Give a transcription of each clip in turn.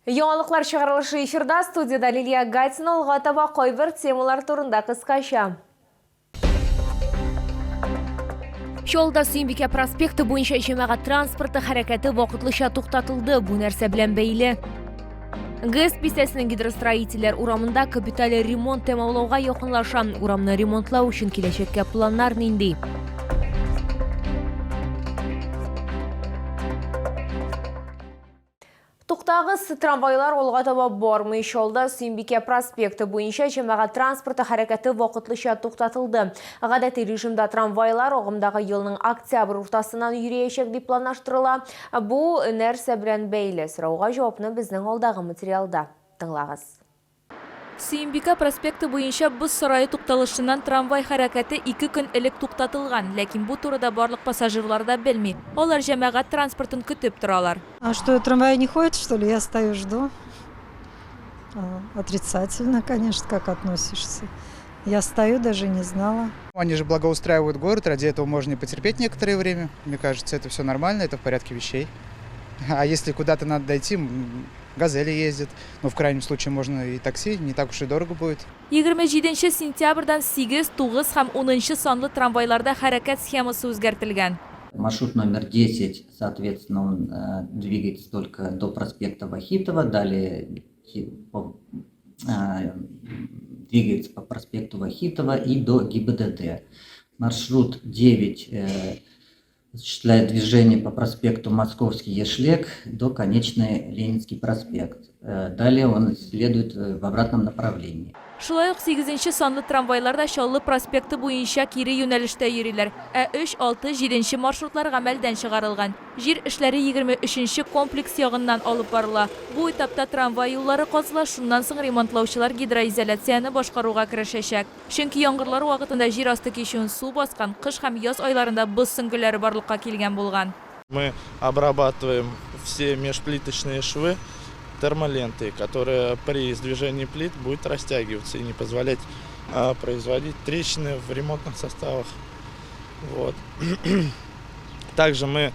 Яңалыклар чыгарылышы эфирда, студиядә Лилия Гатина, алга таба кайбер темалар турында кыскача. Чаллыда Сөембикә проспекты буенча җәмәгать транспорты хәрәкәте вакытлыча туктатылды. Бу нәрсә белән бәйле? ГЭС бистәсенең гидростроительләр урамында капиталь ремонт тәмамлауга якынлаша. Урамны ремонтлау өчен киләчәккә планнар нинди? Туктагыз, трамвайлар алга таба бармый. Чаллыда Сөембикә проспекты буенча җәмәгать транспорты хәрәкәте вакытлыча туктатылды. Гадәти режимда трамвайлар агымдагы елның октябрь уртасыннан йөриячәк дип планлаштырыла. Бу нәрсә белән бәйле? Сорауга җавапны безнең алдагы материалда тыңлагыз. Сөембикә проспекты буенча Боз сарае тукталышыннан трамвай хәрәкәте ике көн элек туктатылган, ләкин бу турыда барлык пассажирлар да белми. Алар җәмәгать транспортын көтеп торалар. А что, трамваи не ходят, что ли? Я стою, жду. Отрицательно, конечно, как относишься. Я стою, даже не знала. Они же благоустраивают город, ради этого можно и потерпеть некоторое время. Мне кажется, это все нормально, это в порядке вещей. А если куда-то надо дойти, газели ездят. Но в крайнем случае можно и такси, не так уж и дорого будет. 27 сентябрьдән 8, 9 һәм 10 нчы санлы трамвайларда хәрәкәт схемасы үзгәртелгән. Маршрут номер 10, соответственно, он э, двигается только до проспекта Вахитова, далее по, э, двигается по проспекту Вахитова и до ГИБДД. Маршрут 9 э, осуществляет движение по проспекту Московский Ешлек до конечной Ленинский проспект. Э, далее он следует э, в обратном направлении. Шулай ук сигезенче санлы трамвайлар да Чаллы проспекты буенча кире юнәлештә йөриләр, ә өч, алты, җиденче маршрутлар гамәлдән чыгарылган. Җир эшләре 23 нче комплекс ягыннан алып барыла. Бу этапта трамвай юллары казыла, шуннан соң ремонтлаучылар гидроизоляцияне башкаруга керешәчәк. Чөнки яңгырлар вакытында җир асты кичүен су баскан, кыш һәм яз айларында боз сөңгеләре барлыкка килгән булган. Мы обрабатываем все межплиточные швы термолентой, которая при сдвижении плит будет растягиваться и не позволять производить трещины в ремонтных составах. Вот. Также мы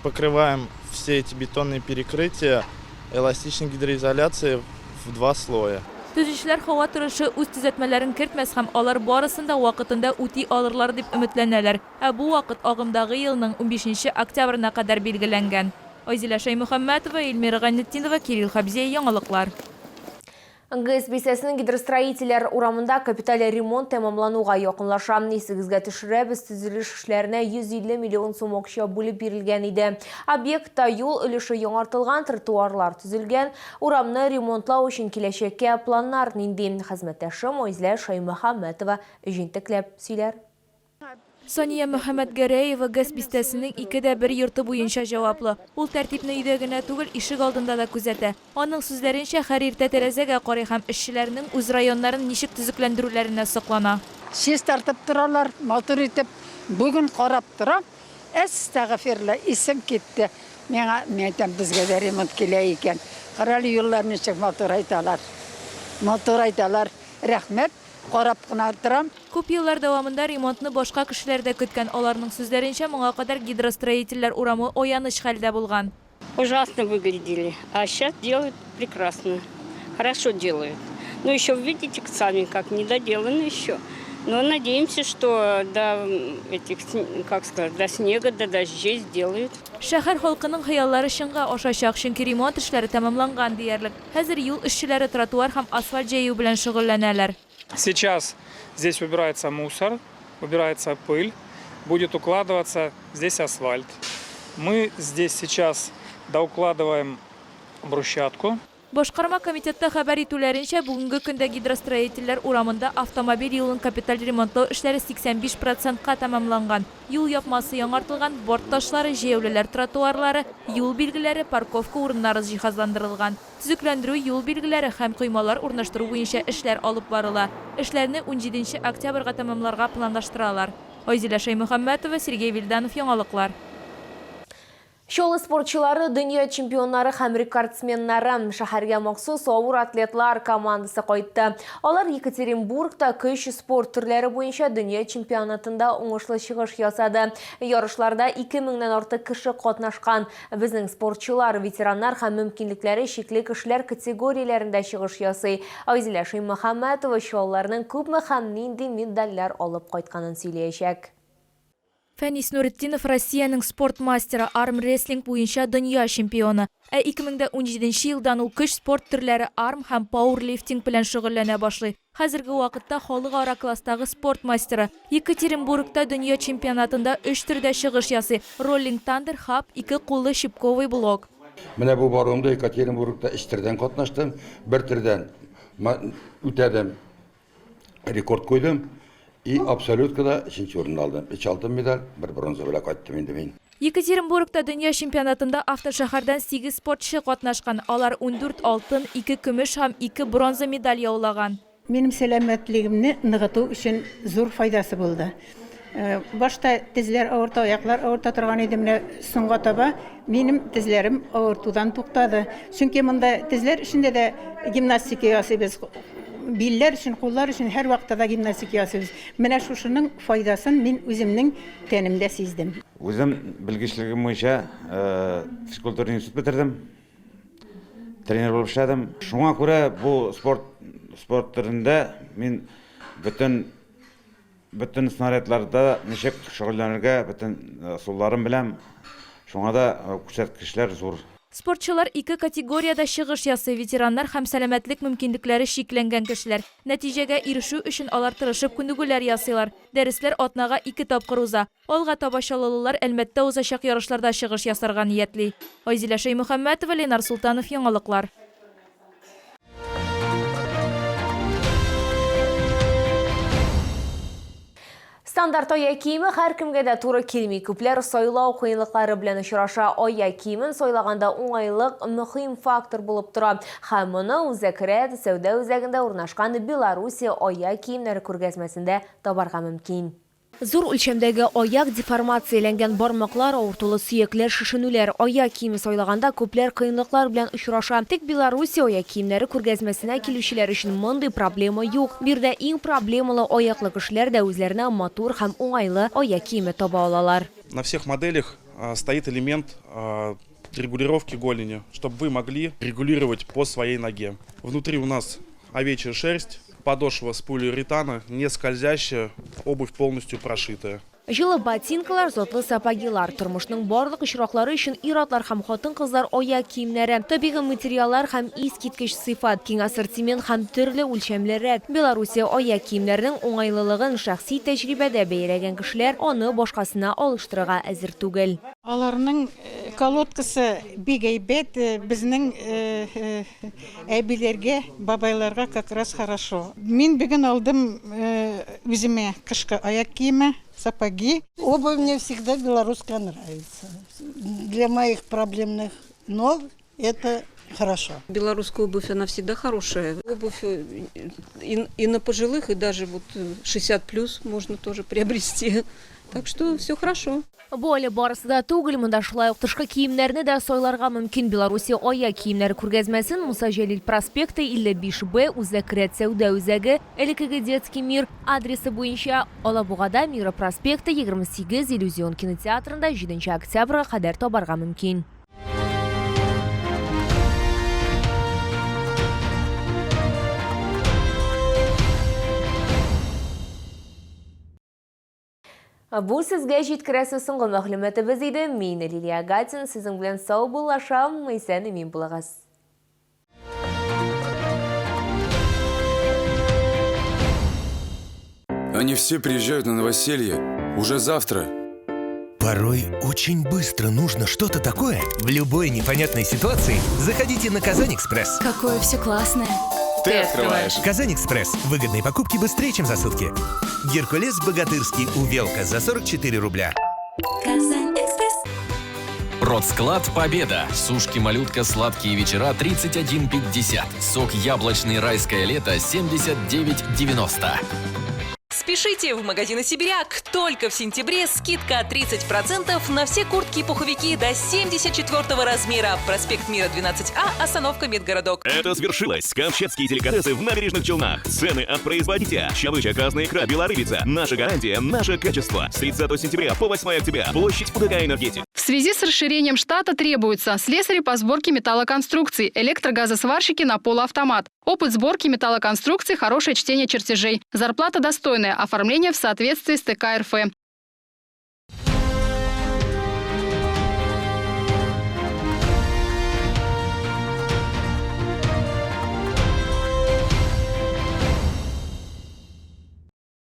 покрываем все эти бетонные перекрытия эластичной гидроизоляцией в два слоя. Төзүчеләр һава торышы үз төзәтмәләрен кертмәс һәм алар барысын да вакытында үти алырлар дип өметләнәләр. Ә бу вакыт агымдагы елның унбишенче октябренә кадәр билгеләнгән. Айзилә Шәймөхәммәтова, Эльмира Гайнетдинова, Кирилл Хәбзиев, Яңалыклар. ГЭС бистәсенең Гидростроительләр урамында капиталь ремонт тәмамлануга якынлаша. Исегезгә төшерәбез, төзелеш эшләренә 150 миллион сум акча бүлеп бирелгән иде. Объектта юл өлеше яңартылган, тротуарлар төзелгән. Урамны ремонтлау өчен киләчәккә планнар нинди? Хезмәттәшем Айзилә Шәймөхәммәтова җентекләп сөйләр. Сания Мөхәммәтгәрәева ГЭС бистәсенең ике дә бер йорты буенча җаваплы. Ул тәртипне өйдә генә түгел, ишек алдында да күзәтә. Аның сүзләренчә, һәр иртә тәрәзәгә карый һәм эшчеләрнең үз районнарын ничек төзекләндерүләренә соклана. Чистартып торалар, матур итеп. Бүген карап торам, әстәгыфирулла, исем китте. Миңа, мин әйтәм, безгә дә ремонт килә икән. Карале, юллар ничек матурайталар. Матурайталар. Рәхмәт. Карап кына торам. Күп еллар дәвамында ремонтны башка кешеләр дә көткән. Аларның сүзләренчә, моңа кадәр Гидростроительләр урамы аяныч хәлдә булган. Ужасно выглядели, а щас делают прекрасно, хорошо делают. Но еще видите сами, как не доделано еще. Но надеемся, что до этих, как сказать, до снега, до дождей сделают. Шәһәр халкының хыяллары чынга ашачак, чөнки ремонт эшләре тәмамланган диярлек. Хәзер юл эшчеләре тротуар һәм асфальт җәю белән шөгыльләнәләр. Сейчас здесь убирается мусор, убирается пыль, будет укладываться здесь асфальт. Мы здесь сейчас доукладываем брусчатку. Башкарма комитетта хәбәр итүләренчә, бүгенге көндә Гидростроительләр урамында автомобиль юлын капиталь ремонтлау эшләре 85 процентка тәмамланган. Юл япмасы яңартылган, борт ташлары, җәяүлеләр тротуарлары, юл билгеләре, парковка урыннары җиһазландырылган. Төзекләндерү, юл билгеләре һәм коймалар урнаштыру буенча эшләр алып барыла. Эшләрне унҗиденче октябрьгә тәмамларга планлаштыралар. Айзилә Шәймөхәммәтова, Сергей Вильданов, Яңалыклар. Чаллы спортчылары, дөнья чемпионнары һәм рекордсменнары. Шәһәргә махсус авыр атлетлар командасы кайтты. Алар Екатеринбургта көч спорт төрләре буенча дөнья чемпионатында уңышлы чыгыш ясады. Ярышларда 2 меңнән артык кеше катнашкан. Безнең спортчылар ветераннар һәм мөмкинлекләре чикле кешеләр категорияләрендә чыгыш ясый. Айзилә Шәймөхәммәтова чаллыларның күпме һәм нинди медальләр алып кайтканын сөйләячәк. Фәнис Нуретдинов Россиянең спорт мастеры, армрестлинг буенча дөнья чемпионы. Ә 2017 елдан ул көч спорт төрләре арм һәм пауэрлифтинг белән шөгыльләнә башлый. Хәзерге вакытта халыкара класстагы спорт мастеры. Екатеринбургта дөнья чемпионатында өч төрдә чыгыш ясый, роллинг тандер, хаб, ике куллы щипковый блок. Менә бу баруымда Екатеринбургта өч төрдән катнаштым. Бер төрдән үтәдем. Рекорд куйдым. И абсолюткада өченче урынны алдым. Өч алтын медаль, бер бронза белән кайттым инде мин. Екатеринбургта дөнья чемпионатында автошәһәрдән сигез спортчы катнашкан. Алар 14 алтын, ике көмеш һәм ике бронза медаль яулаган. Минем сәламәтлегемне ныгыту өчен зур файдасы булды. Башта тезләр авырта, аяклар авырта торган иде, менә соңга таба минем тезләрем авыртудан туктады. Чөнки монда тезләр өчен дә гимнастика ясыйбыз, билләр өчен, куллар өчен һәрвакытта да гимнастика ясыйбыз. Менә шушының файдасын мин үземнең тәнемдә сиздем. Үзем белгечлегем буенча физкультурный институт бетердем, тренер булып эшләдем. Шуңа күрә бу спорт спорт төрендә мин бөтен Бөтен снарядларда ничек шөгыльләнергә, бөтен ысулларын беләм. Шуңа да күрсәткечләр зур. Спортчылар ике категориядә чыгыш ясый, ветераннар һәм сәламәтлек мөмкинлекләре чикләнгән кешеләр. Нәтиҗәгә ирешү өчен алар тырышып күнегүләр ясыйлар. Дәресләр атнага ике тапкыр уза. Алга таба чаллылылар Әлмәттә узачак ярышларда чыгыш ясарга ниятли. Айзилә Шәймөхәммәтова, Ленар Солтанов, Яңалыклар. Стандарт аяк киеме һәркемгә дә туры килми. Күпләр сайлау кыенлыклары белән очраша. Аяк киемен сайлаганда уңайлык мөһим фактор булып тора. Һәм моны Үзәк рәт сәүдә үзәгендә урнашкан Белоруссия аяк киемнәре күргәзмәсендә табарга мөмкин. Зур үлчәмдәге аяк деформацияләнгән бармаклар, авыртулы сөякләр, шешенүләр. Аяк киеме сайлаганда күпләр кыенлыклар белән очраша. Тик Белоруссия аяк киемнәре күргәзмәсенә килүчеләр өчен мондый проблема юк. Биредә иң проблемалы аяклы кешеләр дә үзләренә матур һәм уңайлы аяк киеме таба алалар. На всех моделях стоит элемент регулировки голени, чтобы вы могли регулировать по своей ноге. Внутри у нас овечья шерсть, подошва с полиуретана, не скользящая, обувь полностью прошитая. Җылы ботинкалар, затлы сапогилар, тормышның барлык очраклары өчен ир-атлар һәм хатын-кызлар аяк киемнәре, табигый материаллар һәм искиткеч сыйфат, киң ассортимент һәм төрле үлчәмле рәт. Белоруссия аяк киемнәренең уңайлылыгын шәхси тәҗрибәдә бәяләгән кешеләр аны башкасына алыштырырга әзер түгел. Аларның колодкасы бик әйбәт, безнең әбиләргә, бабайларга как раз хорошо. Мин бүген алдым үземә кышкы аяк киеме, сапоги. Обувь мне всегда белорусская нравится. Для моих проблемных ног это хорошо. Белорусская обувь, она всегда хорошая. Обувь и на пожилых, и даже вот 60 плюс можно тоже приобрести. Так что все хорошо. Бу әле барысы да түгел, монда шулай ук тышкы киемнәрне дә сайларга мөмкин. Белоруссия аяк киемнәре күргәзмәсен Муса Җәлил проспекты, 55 Б, Үзәк рәт сәүдә үзәге, элеккеге Детский мир, адресы буенча, Алабугада Мира проспекты, 28, Иллюзион кинотеатрында 7 октябрьгә кадәр табарга мөмкин. Бу сезгә җиткерәсе соңгы мәгълүматыбыз иде. Мин Лилия Гатин сезнең белән саубуллашам. Исән-имин булыгыз. Они все приезжают на новоселье уже завтра. Порой очень быстро нужно что-то такое. В любой непонятной ситуации заходите на Казань-Экспресс. Какое все классное. Ты открываешь. Казань-Экспресс. Выгодные покупки быстрее, чем за сутки. Геркулес Богатырский Увелка за 44 рубля. Казань-Экспресс. Продсклад «Победа». Сушки-малютка «Сладкие вечера» 31,50. Сок яблочный «Райское лето» 79,90. С Спешите в магазины «Сибиряк». Только в сентябре скидка 30% на все куртки и пуховики до 74 размера. Проспект Мира, 12А, остановка Медгородок. Это свершилось. Камчатские деликатесы в Набережных Челнах. Цены от производителя. Чавыча, красная икра, белорыбица. Наша гарантия, наше качество. С 30 сентября по 8 октября. Площадь УДК «Энергетик». В связи с расширением штата требуются слесари по сборке металлоконструкций, электрогазосварщики на полуавтомат. Опыт сборки металлоконструкций, хорошее чтение чертежей. Зарплата достойная, оформление в соответствии с ТК РФ.